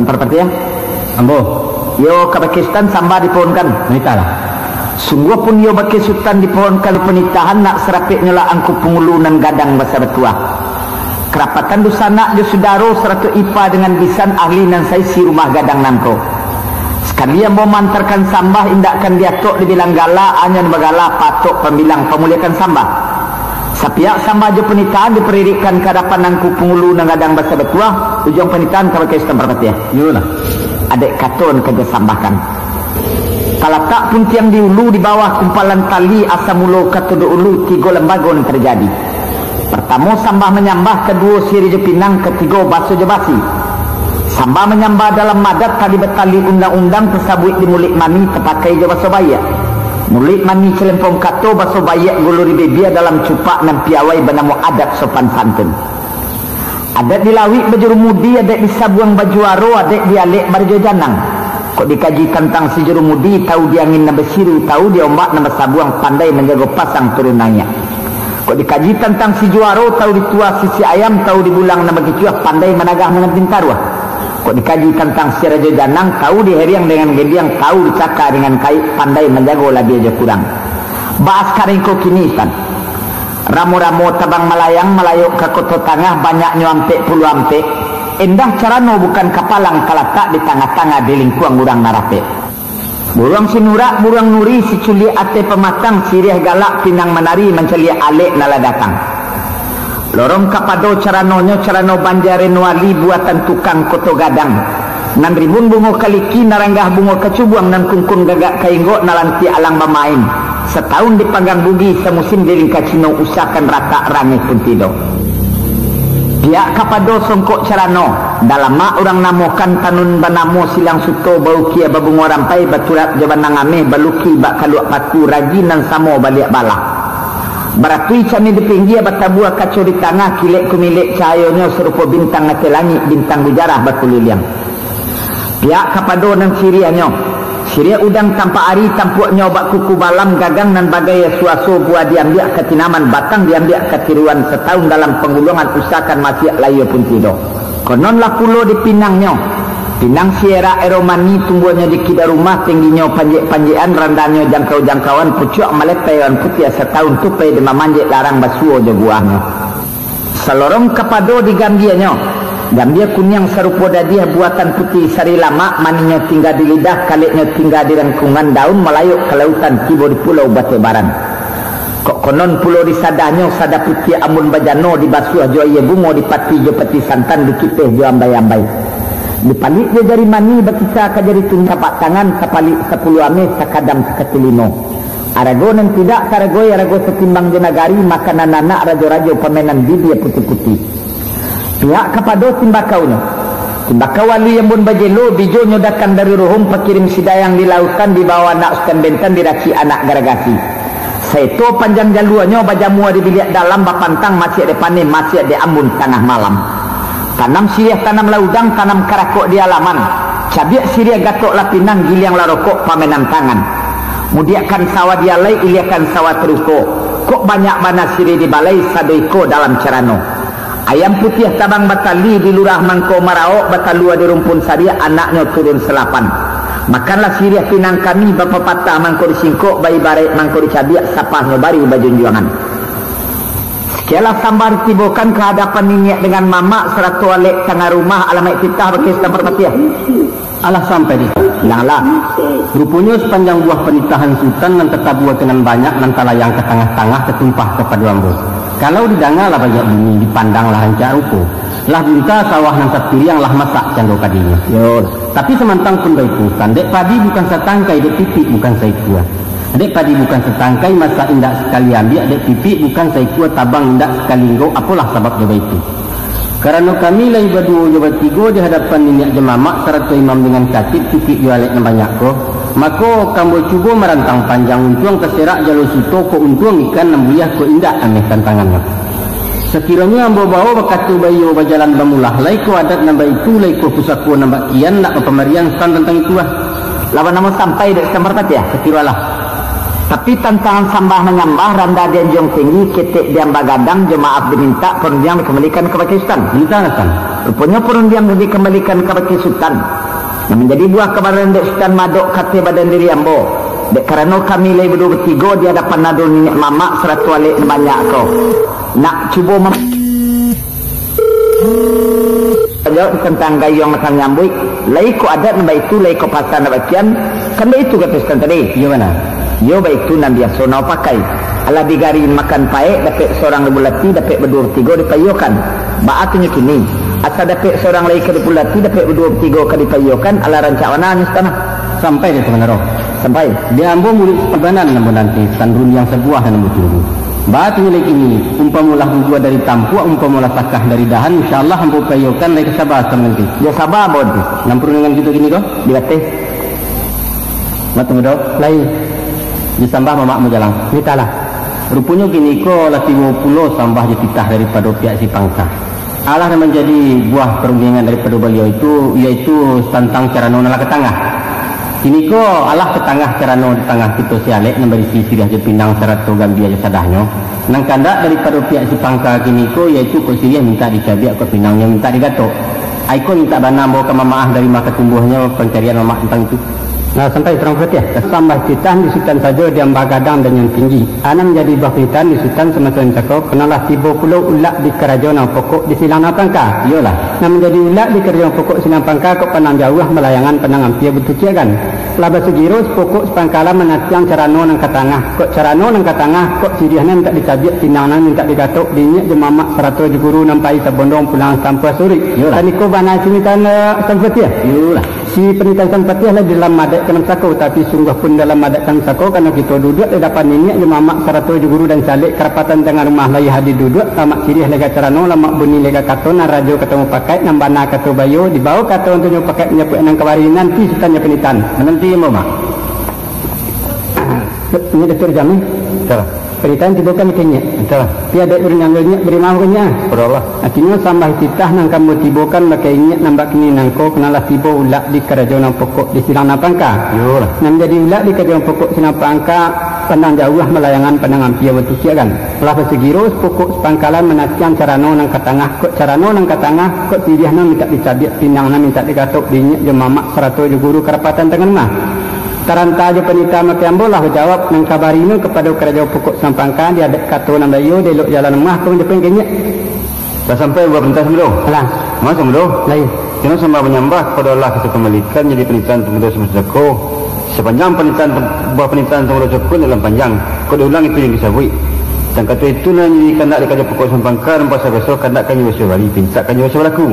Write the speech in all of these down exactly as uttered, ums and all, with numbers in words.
Parpatiah? Ambo. Iyo, kabake Sutan sambah dipohonkan. Manitahlah. Sungguah pun iyo bakeh Sutan dipohonkan panitahan, nak sarapeknyo lah Angku Pangulu nan gadang basa batuah. Karapatan dunsanak jo sudaro sarato ipa dangan bisan ahli nan saisi rumah gadang nangko. Sakali ambo maantakan sambah, indakkan diatok dibilang gala, anyo nan bagala patok pambilang pamuliakan sambah. Sapiak sambah jo panitahan diparirikkan ka adapan Angku Pangulu nan gadang basa batuah, ujuang panitahan kabake Sutan Parpatiah. Iyolah. Adaik kato nan ka disambahkan. Talatak puntiang di ulu, di bawah kumpalan tali, asa mulo kato dahulu tigo lambago nan tarjadi. Partamo sambah manyambah, kaduo siriah jo pinang, katigo baso jo basi. Sambah manyambah dalam adat, tali batali undang-undang, tasabuik di muluik mani, tapakai jo baso baiak. Muluik mani calempong kato, baso baiak gulu di bibia, dalam cupak nan piawai banamo adat sopan santun. Adaik di lauik bajurumudi, adaik di sabuang bajuaro, adaik di alek barajo janang. Kok dikaji tantang si jurumudi, tahu di angin nan basiru, tahu di ombak nan basabuang, pandai manjago pasang turun naiak. Kok dikaji tantang si juaro, tahu di tuah sisik ayam, tahu di bulang nan bakicuah, pandai managah mangantin taruah. Kok dikaji tantang si rajo janang, tahu di heriang dangan gendiang, tahu di caka dangan kaik, pandai manjago labiah jo kurang. Baa sakarang ko kini, Sutan. Ramo-ramo tabang malayang, malayok ka Koto Tangah, banyaknyo ampek puluah ampek. Endah carano bukan kapalang, talatak di tangah-tangah, di lingkuang urang nan rapek. Buruang sinurak, buruang nuri, siculiak ateh pamatang, siriah galak pinang manari, mancaliak alek nan lah datang. Lorong kapado caranonyo, carano Banjarenoali buatan tukang Koto Gadang. Nan rimbun bungo kaliki, nan ranggah bungo kacubuang, nan kungkun gagak ka inggok, nan lantiak alang bamain. Satahun dipanggang Bugih, samusim di lingka Cino, usakan ratak rangeh pun tido. Pihak kapado songkok carano, dalamak urang namokan tanun banamo silang suto, baukia babungo rampai, baturap jo banang ameh, baluki bak kaluak paku, ragi nan samo baliak balah. Baratui cameh di pinggia, batabua kaco di tangah, kilek kumilek cahayonyo, sarupo bintang ateh langik, bintang gujarah bakuliliang. Pihak kapado nan siriahnyo, siriah udang tampak ari, tampuaknyo bak kuku balam, gagang nan bagai suaso, buah diambiak ka tinaman, batang diambiak ka tiruan, satahun dalam pangguluangan, usakan masiak layua pun tido. Konon lah pulo di pinangnyo. Pinang sierak eromani, tumbuahnyo di kida rumah, tingginyo panjek-panjekan, randahnyo jangkau-jangkauan, pucuak maletai awan putiah, satahun tupai di mamanjek, larang basuo jo buahnyo. Salorong kapado di gambianyo, gambia kuniang sarupo dadiah, buatan putiah sari lamak, manihnyo tingga di lidah, kaleknyo tingga di rangkungan, daun malayok ka lautan, tibo di pulau batebaran. Kok konon pulo di sadahnyo, sadah putiah ambun bajano, dibasuah jo aia bungo, dipati jo pati santan, dikipeh jo ambai-ambai. Dipalik jo jari mani, bakisa ka jari tunjuang, tapak tangan, sapalik sapuluah ameh, sakadam sakati limo. Arago nan tidak taragoi, arago satimbang jo nagari, makanan anak rajo-rajo, pamainan bibia putiah-putiah. Pihak kapado timbakaunyo, timbakau alui ambun bajelo, bijonyo datang dari Ruhum, pakirim si dayang di lautan, dibawa anak Sutan Bentan, diracik anak garagasi. Saeto panjang jaluanyo, bajamua di biliak dalam, bapantang masiak di paneh, masiak di ambun tangah malam. Tanam siriah, tanam laudang, tanam karakok di alaman. Cabiak siriah, gatok lah pinang, giliang lah rokok, pamainan tangan. Mudiakkan sawah di alai, iliakan sawah taruko. Kok banyak bana siriah di balai, sado iko dalam carano. Ayam putiah tabang batali, di lurah mangko maraok, batalua di rumpun sariak, anaknyo turun salapan. Makanlah siriah pinang kami, bapapatah mangko disingkok, baibaraik mangko dicabiak, sapahnyo bari bajunjuangan. Sakianlah sambah ditibokan ka hadapan niniak dangan mamak, sarato alek tangah rumah, alamaik titah bakeh Sutan Parpatiah. Alah sampai di. Langlah. Ruponyo sapanjang buah panitahan Sutan nan tatabua ka nan banyak, nan talayang ka tangah-tangah, tatumpah kapado ambo. Kalau didanga lah banyak bunyi, dipandang lah rancak rupo. Lah bunta sawah nan sapiriang, lah masak cando kadinyo. Yo. Tapi samantang pun baitu, Sutan, dek padi bukan satangkai, dek pipik bukan saikua. Dek padi bukan satangkai, masak indak sakali ambiak, dek pipik bukan saikua, tabang indak sakali inggok, apolah sababnyo baitu? Karano kami lai baduo jo batigo di hadapan niniak jo mamak, sarato imam dangan katik, cukuik jo alek nan banyak ko, mako, ka ambo cubo marantang panjang, untuang taserak jalo suto, kok untuang ikan nan buliah, kok indak ameh tantangannyo. Sakironyo ambo bawo bakato baiyo, bajalan bamulah, lai ko adat nan baitu, lai ko pusako nan bak kian, nak bapamarian Sutan tantang itu, ah. Lawan namo sampai dek Sutan Parpatiah? Sakiro alah. Tapi tantang sambah manyambah, randah dianjuang tinggi, ketek diambah gadang, jo maaf dimintak, parundiang dikambalikan kabake Sutan. Mintak, Sutan. Ruponyo parundiang dikambalikan kabake Sutan. Nan manjadi buah kabanaran dek Sutan maadok ka ateh badan diri ambo. Dek karano kami lai baduo batigo di adapan ado niniak mamak sarato alek nan banyak ko. Nak cubo mem- Jawab tantang gayuang masalah nyambuik, lai ko adat nan baitu, lai ko pasa nan bakian, kan baitu kato Sutan tadi. Iyo bana. Iyo baitu nan biaso nyo pakai. Alah digari makan paek, dapek surang dibulati, dapek baduo batigo dipaiyokan. Baa tu nyo kini? Asa dapek surang lai ka dibulati, dapek baduo batigo ka dipaiyokan, alah rancak bana nyo Sutan lah. Sampai dek Sutan Mandaro. Sampai. Di ambo muluik Sutan bana nan ambo nanti, Sutan rundiang sabuah nan ambo tunggu. Baa tu nyo lai kini, umpamo lah bujua dari tampuak, umpamo lah sakah dari dahan, insya Allah ambo paiyokan, lai ka saba Sutan mananti. Jo saba ambo nanti. Nan parundiangan kito kini ko? Di ateh. Mak Tunggu Dau. Lai. Jo sambah mamak ambo jalang. Mintak lah. Ruponyo kini ko lah tibo pulo sambah jo titah daripado pihak si pangka. Alah nan manjadi buah parundiangan daripado baliau itu, yaitu tantang carano nan lah ka tangah. Kini ko alah ka tangah carano di tangah kito si alek nan barisi siriah jo pinang sarato gambia jo sadahnyo. Nan kandak daripado pihak si pangka kini ko, yaitu kok siriah mintak dicabiak, kok pinangnyo mintak digatok. Ai ko mintak bana ambo ka mamaah dari ma ka tumbuahnyo pancarian mamak tantang itu. Nah, sampai Sutan Patih. Sambah titah di Sutan sajo diambah gadang dan nan tinggi. Anan manjadi buah panitahan di Sutan samaso nan cako, karano lah tibo pulo ulak di karajo nan pokok di silang nan pangka. Iyolah. Nan manjadi ulak di karajo nan pokok silang pangka kok pandang jauah malayangan pandang ampia batukiakan. Lah basugiro sapokok sapangkalan manatiang carano nan ka tangah. Kok carano nan ka tangah, kok siriah nan mintak dicabiak, pinang nan mintak digatok, dinyiak jo mamak sarato jo guru nan pai sabondong pulang sampai surik. Iyolah. Kan iko bana cinta Sutan Patih. Iyolah. Si panitahan Sutan Patih lah dalam adat ka nan sako, tapi sungguah pun dalam adat ka nan sako, karano kito duduak di adapan niniak jo mamak sarato jo guru dan si alek karapatan tangah rumah, lai hadir duduak, lamak siriah lega carano, lamak bunyi lega kato, nan rajo kato mupakaik, nan bana kato baiyo, dibao kato untuak nyo pakaik manjapuik nan kabari, nanti Sutan jo panitahan. Mananti ambo, Mak. Ini Datuk Rijal ni. Betul. Panitahan tibo kan ka inyiak. Betul. Tapi adat urang nan inyiak bari maaf ka inyiak. Betul lah. Artinyo sambah titah nan ka ambo tibokan baka inyiak nan bak kini nangko, karano lah tibo ulak di karajo nan pokok di silang nan pangka. Iyolah. Nan manjadi ulak di karajo nan pokok silang pangka, pandang jauah malayangan pandang ampia batukiakan. Lah basugiro sapokok sapangkalan manatiang carano nan ka tangah, kok carano nan ka tangah, kok siriah nan mintak dicabiak, pinang nan mintak digatok, dinyiak jo mamak sarato jo guru karapatan tangah rumah. Taranta jo panitahan makai ambo lah bajawab nan kabari nu kapado karajo pokok silang pangka, di adat kato nan baiyo, di elok jalan rumah, ko manjapuik ka inyiak. Lah sampai buah panitahan Sutan Mudo? Alah. Mano Sutan Mudo? Lai. Kini sambah manyambah kapado Allah kito kambalikan jadi panitahan Sutan Mudo samaso cako. Sapanjang panitahan, buah panitahan Sutan Mudo cako nan dalam panjang, kok diulang itu nan disabuik. Tantang kato itu nan kandak di karajo pokok silang pangka, nan pasa biaso kandak ka inyo biaso bari, pintak ka inyo biaso balaku.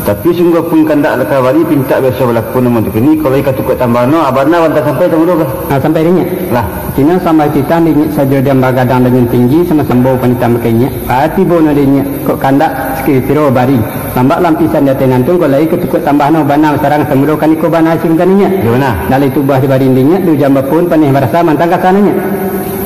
Tapi sungguah pun kandak lah kabari pintak biaso balaku nan mantun kini, kalau ikah tukuak tambah no, abana wantah sampai tamudo kah? Ah, sampai di inyiak. Lah. Kini sambah titah di inyiak sajo diambah gadang dan nan tinggi, samaso ambo panitahan baka inyiak. Ah, tibo no di inyiak, kok kandak sakiro-kiro bari. Lambak lapisan di ateh nantun, kok lai ka tukuak tambah no, bana sarang tamudo kan iko bana cinta inyiak. Iyo bana. Dari tubuah di badan di inyiak, di ujan bapun paneh barasa mantang kasana inyiak.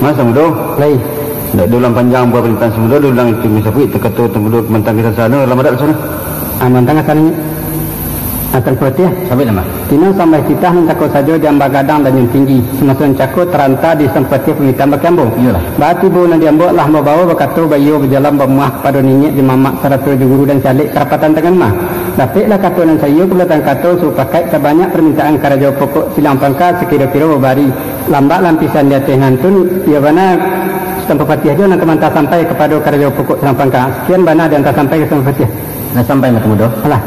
Mano Sutan Mudo? Lai. Ndak diulang panjang buah panitahan Sutan Mudo, diulang itu nan disabuik, tantang kato Sutan Mudo mantang kasana, lama dak kasana. Ah, mantang kasana inyiak. Sutan Patih. Sampai nama? Kini sambah titah nan cako sajo diambah gadang dan nan tinggi. Samaso nan cako taranta di Sutan Patih panitahan baka ambo. Iyolah. Baa tibo nan di ambo lah mambawo bakato baiyo bajalan bamuah kapado niniak jo mamak sarato jo guru dan si alek karapatan tangah rumah. Dapeklah kato nan saiyo, pulatan kato sapakaik, sabanyak parmintaan karajo pokok silang pangka sakiro-kiro babari. Lambak lapisan di ateh nantun, iyo bana Sutan Patih sajo nan ka maanta sampai kapado karajo pokok silang pangka. Sakian bana dianta sampai ka Sutan Patih. Lah sampai, Mak Tunggu Dau? Alah.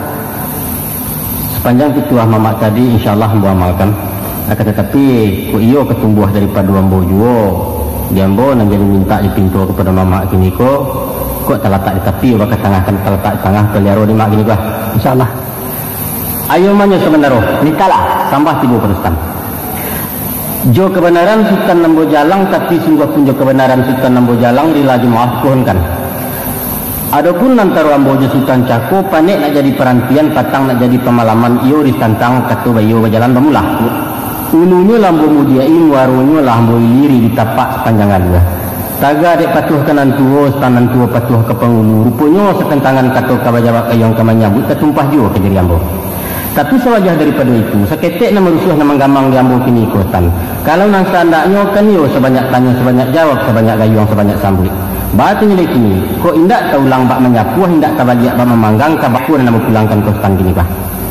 Sapanjang pituah mamak tadi, insya Allah ambo amalkan. Akan tatapi, kok iyo ka tumbuah daripado ambo juo, di ambo nan jadi mintak dipinto kapado mamak kini ko, kok talatak di tapi, baka tangah kan talatak di tangah, paliaro di mak kini ko. Insya Allah. Ayo manyo sabandaro. Mintaklah. Sambah tibo padusi. Jo kabanaran Sutan ambo jalang, tapi sungguah pun jo kabanaran Sutan ambo jalang, rila jo maaf dipohonkan. Adopun antaro ambo jo Sutan cako, panek nak jadi parantian, patang nak jadi pamalaman, iyo di tantang kato baiyo bajalan bamulah. Ulunyo lah ambo mudiak-i, muaronyo lah ambo iliri di tapak sapanjang alua. Taga dek patuah ka nan tuo, Sutan nan tuo patuah ka pangulu. Ruponyo satantangan kato ka bajawab, gayuang ka manyambuik, tatumpah juo ka diri ambo. Tapi sawajah daripado itu, saketek nan marusuah nan manggamang di ambo kini ko, Sutan. Kalau nan saandaknyo kan iyo sabanyak tanyo, sabanyak jawab, sabanyak gayuang, sabanyak sambuik. Baa tu nyo lai kini, kok indak taulang bak manyapuah, indak tabaliak bak mamanggang, ka baa nan ambo pulangkan ko, Sutan, kini ko?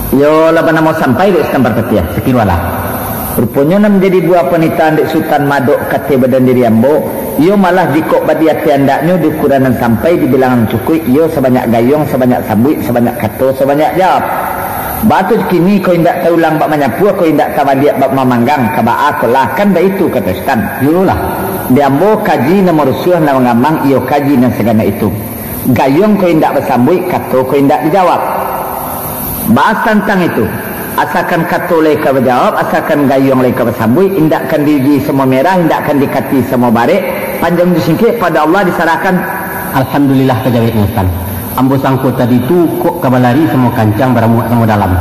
Iyo lah banamo sampai dek Sutan Parpatiah. Sakiro alah. Ruponyo nan manjadi buah panitahan dek Sutan Madok ka ateh badan diri ambo, iyo malah jikok bak di ateh andaknyo di ukuran nan sampai, di bilangan cukuik, iyo sabanyak gayuang, sabanyak sambuik, sabanyak kato, sabanyak jawab. Baa tu kini, kok indak taulang bak manyapuah, kok indak tabaliak bak mamanggang, ka baa ko lah, kan baitu kato Sutan. Iyolah. Di ambo kaji nan marusuah nan manggamang, iyo kaji nan saganok itu. Gayuang kok indak basambuik, kato kok indak dijawab. Bahas tantang itu, asakan kato lai ka bajawab, asakan gayuang lai ka basambuik, indak kan diuji samo merah, indak kan dikati samo barek, panjang jo singkek pado Allah disarahkan. Alhamdulillah ka jaweknyo, Sutan. Ambo sangko tadi tu kok ka balari samo kancang, baramuak samo dalam.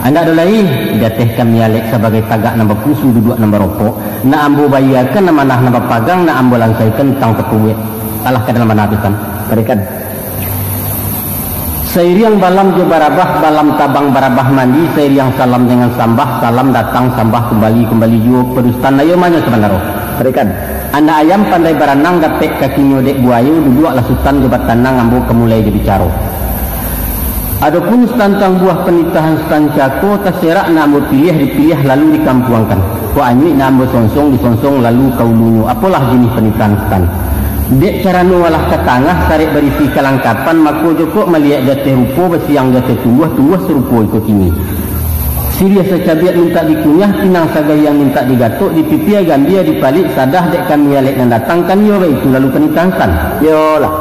Indak ado lai, di ateh kami alek sabagai tagak nan bapusu, duduak nan baropok, nak ambo bayiakan amanah nan bapagang, nak ambo lansaikan utang takubuik. Alah ka dalam bana tu, Sutan. Barikan. Sairiang balam jo barabah, balam tabang barabah mandi, sairiang salam dengan sambah, salam datang sambah kumbali, kumbali juo pado Sutan, ayo manyo sabandaro. Barikan. Anak ayam pandai baranang, dapek kakinyo dek buayo, duduaklah Sutan jo batanang, ambo ka mulai jo bicaro. Adopun tantang buah panitahan Sutan cako, taserak nak ambo piliah, dipiliah lalu dikampuangkan. Kok anyuik nak ambo songsong, disonsong lalu ka ulunyo, apolah jinih panitahan Sutan. Dek carano alah ka tangah, sarek barisi kalangkapan, mako jokok maliek di ateh rupo, basiang di ateh tumbuah, tumbuah sarupo iko kini. Siriah sacabiak mintak dikunyah, pinang sagayang mintak digatok, dipipia gambia, dipalik sadah, dek kami alek nan datang, kan iyo baitu lalu panitahan Sutan. Iyolah.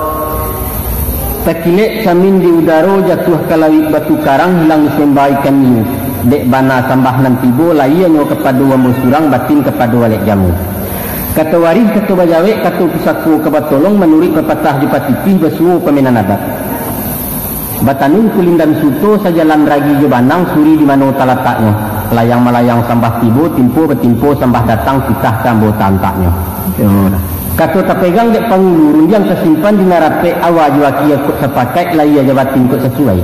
Takilek camin di udaro, jatuah ka lauik batu karang, hilang disemba ikan hiu. Dek bana sambah nan tibo, lahianyo kapado ambo surang, batin kapado alek jamu. Kato warih, kato bajawek, kato pusako ka batolong, manuruik papatah jo patipih, basuo pamenan adat. Batanun kulindan suto, sajalan ragi jo banang, suri di mano talataknyo. Layang malayang sambah tibo, timpo batimpo sambah datang, titah ka ambo taantaknyo. Yo. Kato tapegang dek pangulu, rundiang tasimpan di nan rapek, awa jo akia kok sapakaik, lahia jo batin kok sasuai.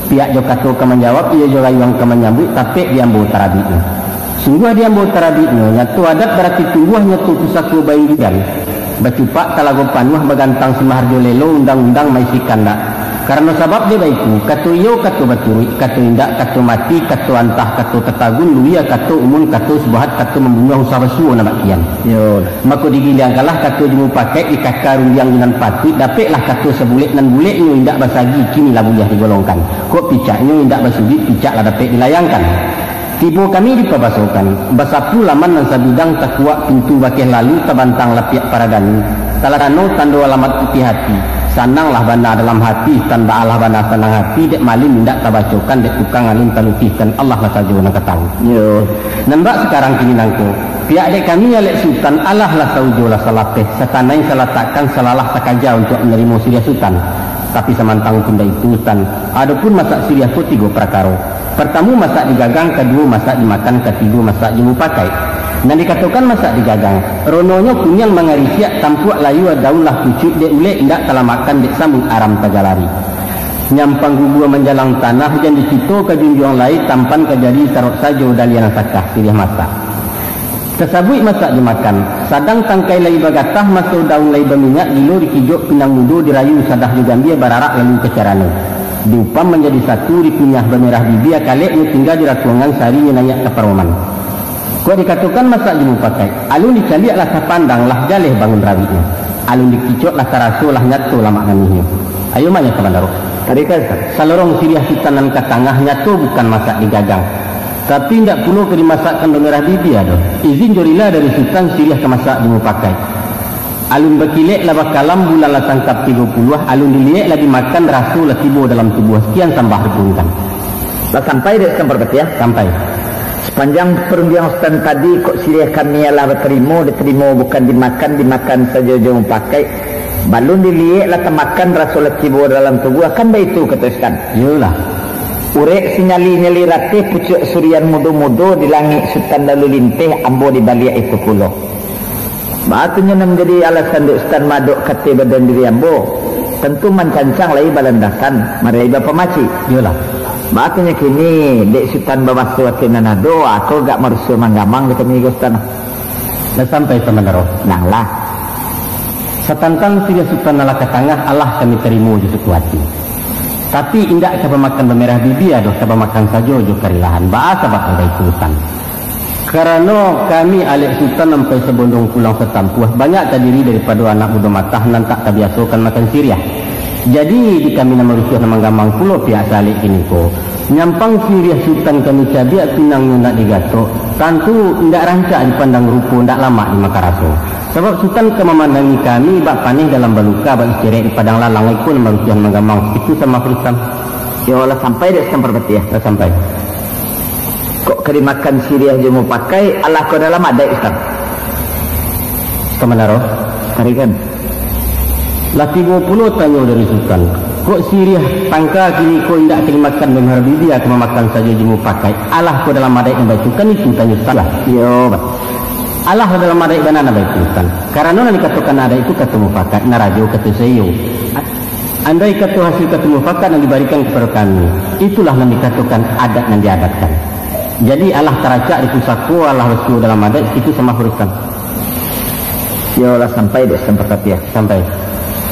Pihak jo kato ka manjawab, iyo jo gayuang ka manyambuik, tapek di ambo tarabiknyo. Sungguah di ambo tarabiknyo, nyato adat barati tumbuah, nyato pusako bainggiran. Bacupak talago panuah, bagantang si maharjo lelo, undang-undang maisi kandak. Karano sabab dek baitu, kato iyo kato baturuik, kato indak kato mati, kato antah kato tatagun, luia kato umun, kato subahat kato mambunuah, usah basuo nan bak kian. Yo. Mako digiliangkanlah kato jo mupakaik, dikaka rundiang jo nan patuik, dapeklah kato sabulek, nan buleknyo indak basagi, kini lah buliah digolongkan. Kok picaknyo indak basuduik, picak lah dapek dilayangkan. Tibo kami dipabasokan, basapu laman nan sabidang, takuak pintu bakeh lalu, tabantang lapiak paradani, talarano tando alamat pitih ati, sananglah bana dalam hati, tandaalah bana sanang hati, dek malin indak tabacokan, dek tukang alun talukihkan, Allah lah sajo nan ka tahu. Yo. Nan bak sakarang kini nangko, pihak dek kami alek Sutan, alah lah saujo lah salapeh, satanai salatakkan, salalah sakaja untuak manarimo siriah Sutan. Tapi samantang pun baitu, Sutan, adopun masak siriah ko tigo parakaro. Partamo masak digagang, kaduo masak dimakan, katigo masak jo mupakaik. Nan dikatokan masak digagang, rononyo kuniang mangarisiak, tampuak layua daun lah pucuik, dek ulek indak talamakkan, dek samuik aram tagalari. Nyampang gugua manjalang tanah, jan dikito ka junjuang lai, tampan ka jadi sarok sajo, daliah nan sakah siriah masak. Tasabuik masak jo makan, sadang tangkai lai bagatah, maso daun lai baminyak, gilo dikijok pinang mudo, dirayu sadah jo gambia, bararak lalu ka carano. Diupam manjadi satu, dikunyah bamerah bibia, kaleknyo tingga di rakuangan, sarinyo naiak ka paroman. Kok dikatokan masak jo mupakaik, alun dicaliak lah tapandang, lah jaleh bangun rawiknyo. Alun dikicok lah taraso, lah nyato lamak manihnyo. Ayo manyo ka bandaro. Tarika, Ustaz. Salorong siriah Sutan nan ka tangah, nyato bukan masak digagang. Tapi indak pulo ka dimasakkan bamerah bibia doh. Izin jo rila dari Sutan, siriah ka masak jo mupakaik. Alun bakilek lah bakalam, bulan lah sangkap tigo puluah, alun diliek lah dimakan, raso lah tibo dalam tubuah, sakian sambah diturunkan. Lah sampai dek Sutan Parpatiah? Sampai. Sapanjang parundiangan Sutan tadi, kok siriah kami alah batarimo, ditarimo bukan dimakan, dimakan sajo jo mupakaik. Balun diliek lah tamakan, raso lah tibo dalam tubuah, kan baitu kato Sutan? Iyolah. Urek sinyali-nyali rateh, pucuak surian mudo-mudo, di langik Sutan lalu linteh, ambo di baliak itu pulo. Baa tu nyo nan manjadi alasan dek Sutan Madok ka ateh badan diri ambo? Tantu mancancang lai balandasan, marai bapamacik. Iyolah. Batanyo kini, dek Sutan babaso ati nan ado, ako gak marusuah manggamang di kami, Sutan. Lah sampai, Sutan Bandaro? Nang lah. Satantang siriah Sutan nan lah ka tangah, alah kami tarimo jo suko ati. Tapi, indak ka bamakan bamerah bibia doh, ka bamakan sajo jo karilahan. Baa sabab baitu, Sutan? Karano kami alek Sutan ampai sabondong pulang satampuah, banyak tadiri daripado anak mudo matah nan tak tabiasokan makan siriah. Jadi, di kami nan marusuah nan manggamang pulo pihak saalek kiniko. Nyampang siriah Sutan kami cabiak, pinangnyo ndak digatok, tantu indak rancak dipandang rupo, ndak lamak dimakan raso. Sabab Sutan ka mamandangi kami bak paneh dalam baluka, bak iscerek di padang lalang, iko nan marusuah nan manggamang, itu samo Sutan. Yo, lah sampai dek Sutan Parpatiah? Lah sampai. Kok ka dimakan siriah jo mupakaik, alah ko dalam adaik, Sutan? Sutan Bandaro? Tarikan. Lah tibo pulo tanyo dari Sutan. Kok siriah tangka kiniko indak ka dimakan bamerah bibia, ka mamakan sajo jo mupakaik, alah ko dalam adaik nan baitu, kan itu tanyo Sutan lah. Iyo, ba- Alah dalam adaik bana nan baitu, Sutan. Karano nan dikatokan adaik tu kato mupakaik, nan rajo kato saiyo. Andai kato hasil kato mufakat nan dibarikan kapado kami, itulah nan dikatokan adat nan diadatkan. Jadi, alah taracak di pusako, alah basuo dalam adaik, itu samo Sutan. Yo, lah sampai dek Sutan Parpatiah? Sampai.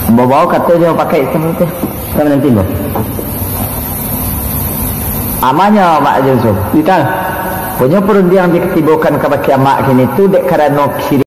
Ambo bao kato jo mupakaik Sutan Parpatiah. Kami nanti, Ambo. Amanyo, Mak Junsu. Nitah. Punyo parundiang dikatibokan ka bakeh amak kini tu dek karano kiri